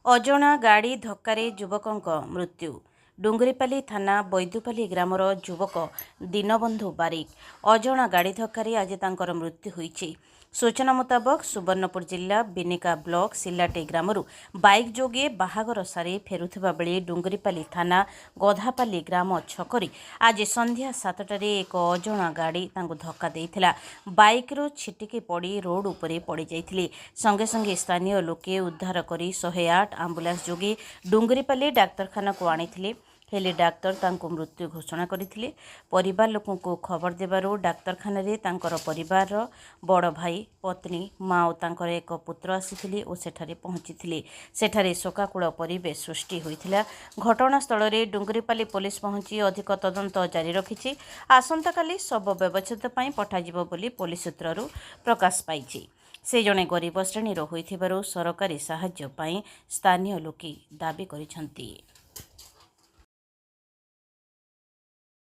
ଅଜଣା ଗାଡ଼ି ଧକ୍କାରେ ଯୁବକଙ୍କ ମୃତ୍ୟୁ। ଡୁଙ୍ଗୁରିପାଲି ଥାନା ବୈଦୁପାଲି ଗ୍ରାମର ଯୁବକ ଦୀନବନ୍ଧୁ ବାରିକ। ଅଜଣା ଗାଡ଼ି ଧକ୍କାରେ ଆଜି ତାଙ୍କର ମୃତ୍ୟୁ ହୋଇଛି। ସୂଚନା ମୁତାବକ, ସୁବର୍ଣ୍ଣପୁର ଜିଲ୍ଲା ବିନିକା ବ୍ଲକ ସିଲାଟି ଗ୍ରାମରୁ ବାଇକ୍ ଯୋଗେ ବାହାଘର ସାରି ଫେରୁଥିବା ବେଳେ ଡୁଙ୍ଗୁରିପାଲି ଥାନା ଗଧାପାଲି ଗ୍ରାମ ଛକରେ ଆଜି ସନ୍ଧ୍ୟା 7ଟାରେ ଏକ ଅଜଣା ଗାଡ଼ି ତାଙ୍କୁ ଧକ୍କା ଦେଇଥିଲା। ବାଇକ୍ରୁ ଛିଟିକି ପଡ଼ି ରୋଡ୍ ଉପରେ ପଡ଼ିଯାଇଥିଲେ। ସଙ୍ଗେ ସଙ୍ଗେ ସ୍ଥାନୀୟ ଲୋକେ ଉଦ୍ଧାର କରି 108 ଆମ୍ବୁଲାନ୍ସ ଯୋଗେ ଡୁଙ୍ଗୁରିପାଲି ଡାକ୍ତରଖାନାକୁ ଆଣିଥିଲେ। ହେଲେ ଡାକ୍ତର ତାଙ୍କୁ ମୃତ୍ୟୁ ଘୋଷଣା କରିଥିଲେ। ପରିବାର ଲୋକଙ୍କୁ ଖବର ଦେବାରୁ ଡାକ୍ତରଖାନାରେ ତାଙ୍କର ପରିବାରର ବଡ଼ ଭାଇ, ପତ୍ନୀ, ମା ଓ ତାଙ୍କର ଏକ ପୁତ୍ର ଆସିଥିଲେ ଓ ସେଠାରେ ପହଞ୍ଚିଥିଲେ। ସେଠାରେ ଶୋକାକୁଳ ପରିବେଶ ସୃଷ୍ଟି ହୋଇଥିଲା। ଘଟଣାସ୍ଥଳରେ ଡୁଙ୍ଗୁରିପାଲି ପୋଲିସ ପହଞ୍ଚି ଅଧିକ ତଦନ୍ତ ଜାରି ରଖିଛି। ଆସନ୍ତାକାଲି ଶବ ବ୍ୟବଚ୍ଛେଦ ପାଇଁ ପଠାଯିବ ବୋଲି ପୋଲିସ ସୂତ୍ରରୁ ପ୍ରକାଶ ପାଇଛି। ସେ ଜଣେ ଗରିବ ଶ୍ରେଣୀର ହୋଇଥିବାରୁ ସରକାରୀ ସାହାଯ୍ୟ ପାଇଁ ସ୍ଥାନୀୟ ଲୋକେ ଦାବି କରିଛନ୍ତି।